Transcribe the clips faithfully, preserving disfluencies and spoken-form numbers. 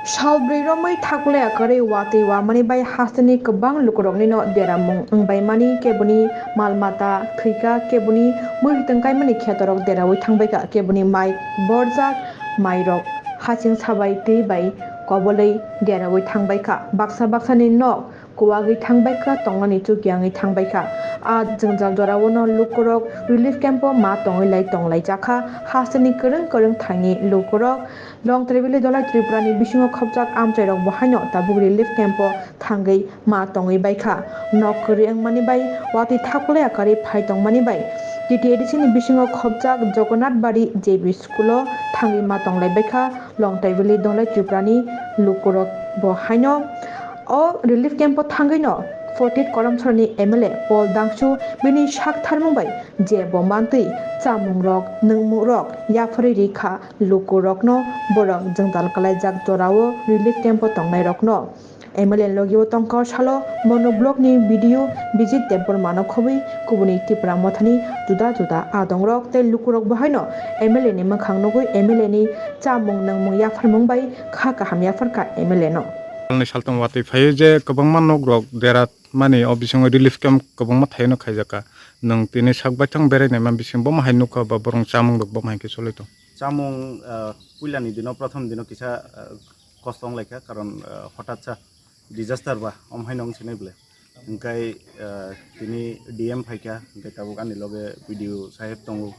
Sal bwrwi romwi thakulaya kwrwi watwi wamani bai hasteni kwbang lukurokni no deramung wngbaimani, keboni mal mata thwika, keboni muihuitwng kaimani khetorok deraui thangbaikha, keboni mai borjak mairok hasing sabai twi bai kobolwi deraui thangbaikha, baksa baksani nok kuwagwi thangbaikha, tongnani chukiyangwi thangbaikha. A jwngjal jorao no lukurok relief camp o ma tongwi lai tonglaijakha, hasteni kwrwng kwrwng thaini lukurok. Longtrai valley Dholai Tripura ni bisingo khopjak amchairok bo haino tabuk relief camp o thangwi ma tongwi baikha. Nok kwrwi wngmani bai watwi thakulaya kwrwi phai tongmani bai T T A D C ni bisingo khopjak Jagannath Bari J B school o thangwi ma tonglai baikha Longtrai valley Dholai Tripura ni lukurok bo haino. O relief camp o thangwi no forty-eight Karamsora ni M L A Paul Dangsu bini sak tharmung bai je bo mantwi chamungrok, nwngmungrok yapharwi ri kha lukurokno, borok jwngjal kwlaijak jorao relief camp o tongnairokno. M L A ni logi o tongkha o salo Monu block ni B D O Bijit Debbarma no khobwi kubuni Tipra Mothani juda juda adongrok tei lukurok bo haino M L A ni mwkhang nugwi M L A ni chamung nwngmung yapharmung bai kha kaham yapharkha M L A no. Salni saltong watwi phaio je kwbangma nokrok dera mani o bisingo relief camp kwbangma thaino khaijakha. Nwng tini sak baithang berai naima bising bomo hai nukha ba borong chamung rok bomo hai khe cholai tong. Chamung, ah, puilani dino, prothom dino kisa, ah, kosto wng laikha, karon, ah, hotat sa disaster ba, om haino wng sinai bwle. Hingkai, ah, tini D M phaikha, hingkai tabuk ani loge B D O saheb tongo,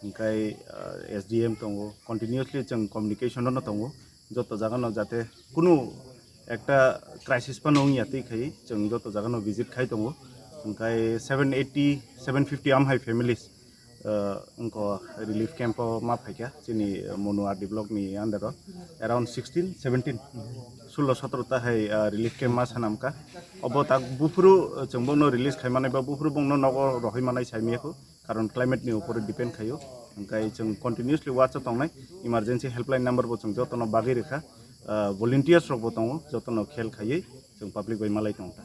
hingkai, ah, S D M tongo, continuously chwng communication no tongo, joto jaga no jate kunu ekta crisis phano wngya twi khai chwng joto jaga no visit khai tongo, hingkai seven eighty, seven fifty am hai families, ah, wngkha relief camp o ma phaikha chini Monu R D block ni under o around sixteen, seventeen, sullo sotro ta hai, ah, relief camp ma sanamkha. Obo tak buphuru, ah, chwng bongno release khai manai ba buphuru bongno nogo rohoi manai saimiyakho, karon climate ni upore depend khaio. Hingkai chwng continuously watch o tongnai, emergency helpline number bo chwng jotono bagwi rwkha. Ah, volunteers rok bo tongo, jotono khel khaiwi chwng public bai malai tongkha.